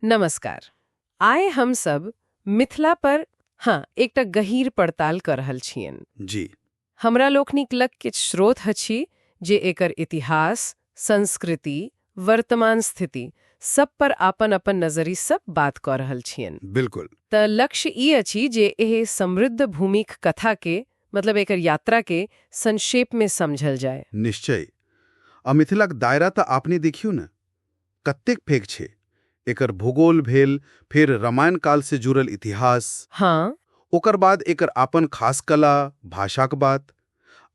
नमस्कार। आइ हम सब मिथिला पर एकटा गहीर पड़ताल कर रहल छियनि। जी। हमरा लोकनिक लग किछु स्रोत अछि जे एकर इतिहास, संस्कृति, वर्तमान स्थिति सब पर आपन अपन नजरि सब बात कऽ रहल छियनि। बिल्कुल। तऽ लक्ष्य ई अछि जे एहि समृद्ध भूमिक कथा के, मतलब एकर यात्रा के संक्षेप में समझल जाय। निश्चय। आ मिथिलाक दायरा तऽ आपने देखियौ ने, कतेक फेक छै। एकर भूगोल भेल, फिर रामायण काल से जुड़ल इतिहास, ओकर बाद एकर आपन खास कला, भाषाक बात।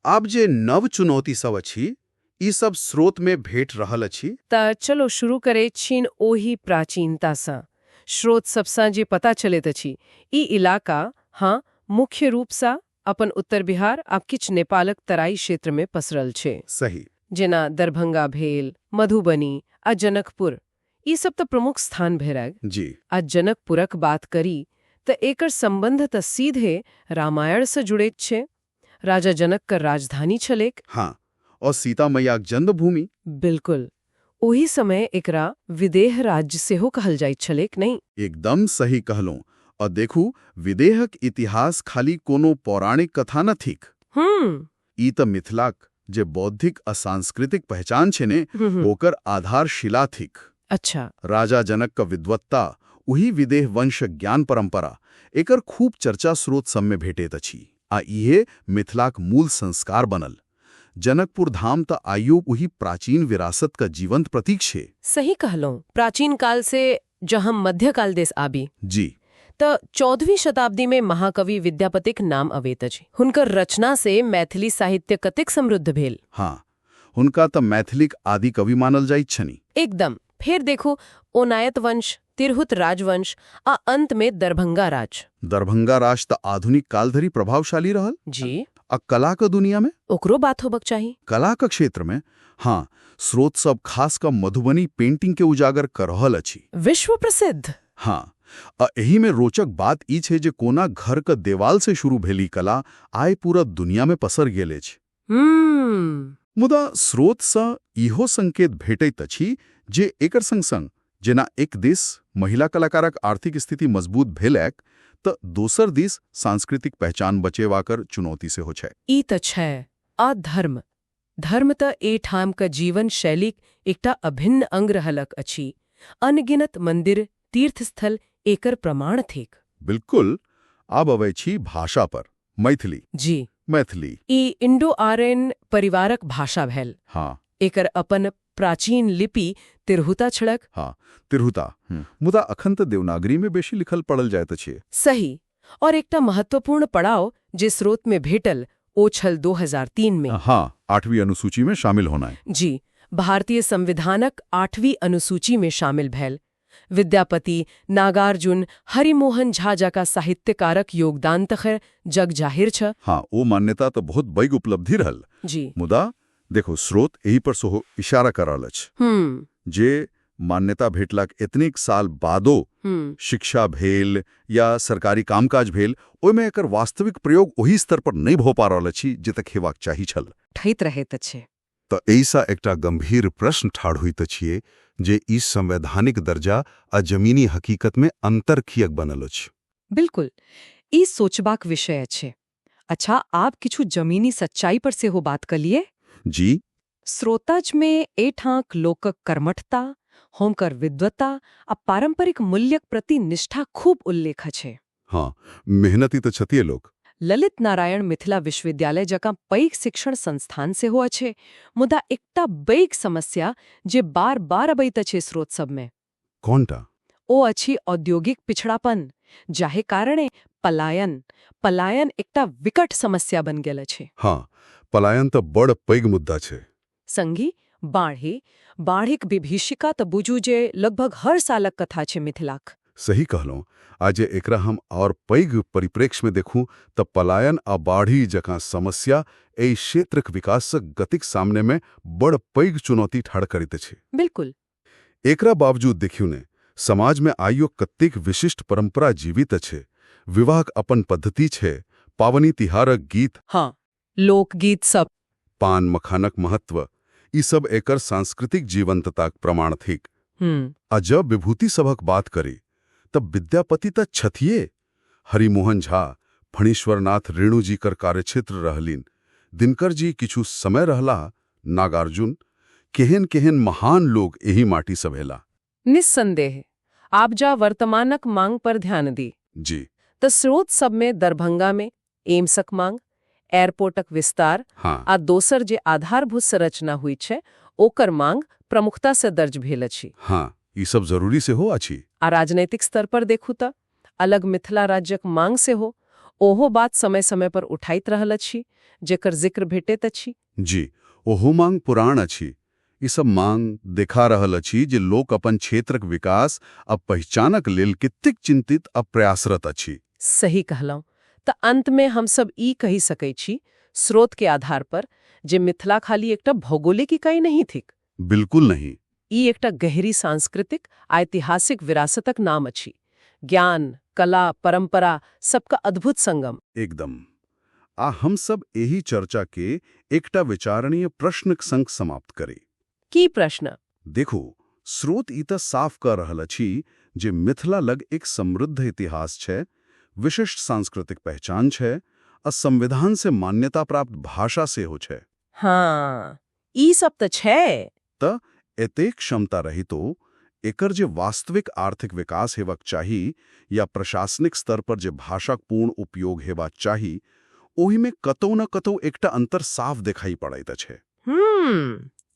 आब जे नव चुनौती सब अछि, ई सब स्रोत में भेट रहल अछि। तऽ चलो शुरू करै छिन ओहि प्राचीनतासँ। स्रोत सबसँ जे पता चलैत अछि, ई इलाका मुख्य रूपसँ अपन उत्तर बिहार आ किछु नेपालक तराई क्षेत्र में पसरल छै। सही। जेना दरभंगा भेल, मधुबनी आ जनकपुर, ई सब तऽ प्रमुख स्थान भेल। जी। आ जनकपुरक बात करी तऽ एकर संबंध तऽ सीधे रामायणसँ जुड़ैत छै। राजा जनक के राजधानी छलैक। हाँ, और सीता मैयाक जन्मभूमि। बिल्कुल। ओहि समय एकरा विदेह राज्य सेहो कहल जाइत छलैक, नहि? एकदम सही कहलहुँ। और देखू, विदेहक इतिहास खाली कोनो पौराणिक कथा न थिक। ई तऽ मिथिलाक जे बौद्धिक आ सांस्कृतिक पहचान छै ने, ओकर आधारशिला थिक। राजा जनक क विद्वत्ता, ओही विदेह वंशक ज्ञान परंपरा, एकर खूब चर्चा स्रोत सब में भेटैत अछि आ इहे मिथिलाक मूल संस्कार बनल। जनकपुर धाम तऽ आइयो ओही प्राचीन विरासत का जीवंत प्रतीक छै। सही कहलहुँ। प्राचीन काल से जँ हम मध्यकाल देश आबी तऽ 14वीं शताब्दी में महाकवि विद्यापतिक नाम अबैत अछि। हुनकर रचना से मैथिली साहित्य कतेक समृद्ध भेल। हाँ, हुनका तऽ मैथिलीक आदि कवि मानल जाइत छनि। एकदम। फिर देखू ओनायत वंश, तिरहुत राजवंश आ अंत में दरभंगा राज। दरभंगा राज तऽ आधुनिक काल धरि प्रभावशाली रहल। आ कलाक दुनिया में? ओकरो बात होबक चाही। कलाक क्षेत्र में, हाँ, स्रोत सब खास कऽ मधुबनी पेंटिंग के उजागर कर रहल अछि। विश्व प्रसिद्ध। हाँ, आ एही में रोचक बात ई छै जे कोना घर क देवाल से शुरू भेली कला आइ पूरा दुनिया में पसर गेल अछि। मुदा स्रोतसँ इहो संकेत भेटैत अछि जे एकर संग संग जेना एक दिस महिला कलाकारक आर्थिक स्थिति मजबूत भेलैक, तऽ दोसर दिस सांस्कृतिक पहचान बचेबाकर चुनौती सेहो छै। ई तऽ छै। आ धर्म, धर्म तऽ एहिठाम क जीवन शैलीक एकटा अभिन्न अंग रहलक अछि। अनगिनत मंदिर, तीर्थस्थल एकर प्रमाण थिक। बिल्कुल। आब अबै छी भाषा पर, मैथिली। मैथिली। ई इंडो आर्यन परिवारक भाषा भेल। एकर अपन प्राचीन लिपि तिरहुता छलक। हाँ, तिरहुता। मुदा अखन तऽ देवनागरी में बेसी लिखल पढ़ल जाइत अछि। सही। और एकटा महत्वपूर्ण पड़ाव जे स्रोत में भेटल, ओ छल 2003 में। हाँ, आठवीं अनुसूची में शामिल होना है। जी, भारतीय संविधानक आठवीं अनुसूची में शामिल भेल। विद्यापति, नागार्जुन, हरिमोहन झा जकाँ साहित्यकारक योगदान तऽ खैर जग जाहिर छ। हाँ, ओ मान्यता तऽ बहुत पैघ उपलब्धि रहल। मुदा देखो, स्रोत एहि पर सेहो इशारा कर रहल अछि जे मान्यता भेटलाक एतनेक साल बादो शिक्षा भेल या सरकारी कामकाज भेल, ओहिमे एकर वास्तविक प्रयोग ओहि स्तर पर नहि भऽ पा रहल अछि जतक हेबाक चाही छल। ठैत रहैत अछि। तऽ एहिसँ एकटा गंभीर प्रश्न ठाढ़ होइत अछि जे ई संवैधानिक दर्जा आ जमीनी हकीकत में अंतर किएक बनल अछि। बिल्कुल, ई सोचबाक विषय अछि। अच्छा, आब किछु जमीनी सच्चाई पर सेहो बात कर लिए। जी। स्रोताज में एठाक लोकक कर्मठता, हुनकर विद्वता आ पारंपरिक मूल्यक प्रति निष्ठा खूब उल्लेख अछि। हाँ, मेहनती तऽ छथिए लोक। ललित नारायण मिथिला विश्वविद्यालय जकाँ पैघ शिक्षण संस्थान सेहो अछि। मुदा एकटा पैघ समस्या जे बार बार अबैत अछि स्रोत सबमे, कोनटा? ओ अछि औद्योगिक पिछड़ापन, जाहि कारणे पलायन पलायन एकटा विकट समस्या बन गेल अछि। हाँ, पलायन तऽ बड़ पैघ मुद्दा छै। संगी बाढ़ि, बाढ़िक विभीषिका तऽ बुझू जे लगभग हर सालक कथा छै मिथिलाक। सही कहलहुँ। आ जे एकरा हम और पैघ परिप्रेक्ष्य में देखूं तऽ पलायन आ बाढ़ि जकाँ समस्या एहि क्षेत्रक विकासक गतिक सामने में बड़ पैघ चुनौती ठाढ़ करैत अछि। एकरा बावजूद देखियौ ने, समाज में आइयो कतेक विशिष्ट परंपरा जीवित अछि। विवाहक अपन पद्धति छै, पावनि तिहारक गीत, हाँ, लोकगीत सब, पान मखानक महत्व, ई सब एकर सांस्कृतिक जीवंतताक प्रमाण थिक। आ जब विभूति सभक बात करी तब विद्यापति त छथिये। हरिमोहन झा, फणीश्वरनाथ रेणु जी कर कार्यक्षेत्र रहलिन, दिनकर जी किछु समय रहला, नागार्जुन, केहन केहन महान लोग एही माटी से भेला। निस्संदेह। आब जा वर्तमानक मांग पर ध्यान दी त स्रोत सबमे दरभंगा में एम्सक मांग, एयरपोर्टक विस्तार आ दोसर जे आधारभूत संरचना हुई छै ओकर मांग प्रमुखता से दर्ज भेल अछि। हाँ, ई सब जरूरी सेहो अछि। आ राजनैतिक स्तर पर देखू त अलग मिथिला राज्यक मांग सेहो, ओहो बात समय समय पर उठाइत रहल अछि, जेकर जिक्र भेटैत अछि। जी, ओहो मांग पुरान अछि। ई सब मांग देखा रहल अछि जे लोक अपन क्षेत्रक विकास आ पहिचानक लेल कतेक चिंतित आ प्रयासरत अछि। सही कहलहुँ। त अंत में हमसब ई कहि सकै छी स्रोत के आधार पर जे मिथिला खाली एकटा भौगोलिक इकाई नहीं थिक। बिल्कुल नहीं। ई एकटा गहरी सांस्कृतिक आ ऐतिहासिक विरासतक नाम अछि। ज्ञान, कला, परंपरा सबका अद्भुत संगम। एकदम। आ हम सब एहि चर्चा के एकटा विचारणीय प्रश्नक संग समाप्त करी। की प्रश्न? देखू, स्रोत ई त साफ कर रहल अछि जे मिथिला लग एक समृद्ध इतिहास छै, विशिष्ट सांस्कृतिक पहचान छै आ संविधान से मान्यता प्राप्त भाषा सेहो छै। हाँ, ई सब त छै। त एतेक क्षमता रहितो एकर जे वास्तविक आर्थिक विकास हेबाक चाही या प्रशासनिक स्तर पर जे भाषाक पूर्ण उपयोग हेबाक चाही, ओहिमे कतौ न कतौ एकटा अंतर साफ देखाई पड़ैत अछि।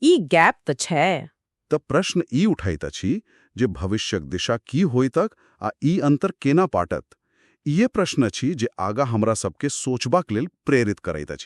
ई गैप त छै। त प्रश्न ई उठैत अछि जे भविष्यक दिशा की होइतक आ ई अंतर केना पाटत। इहे प्रश्न अछि जे आगा हमरा सबके सोचबाक लेल प्रेरित करैत अछि।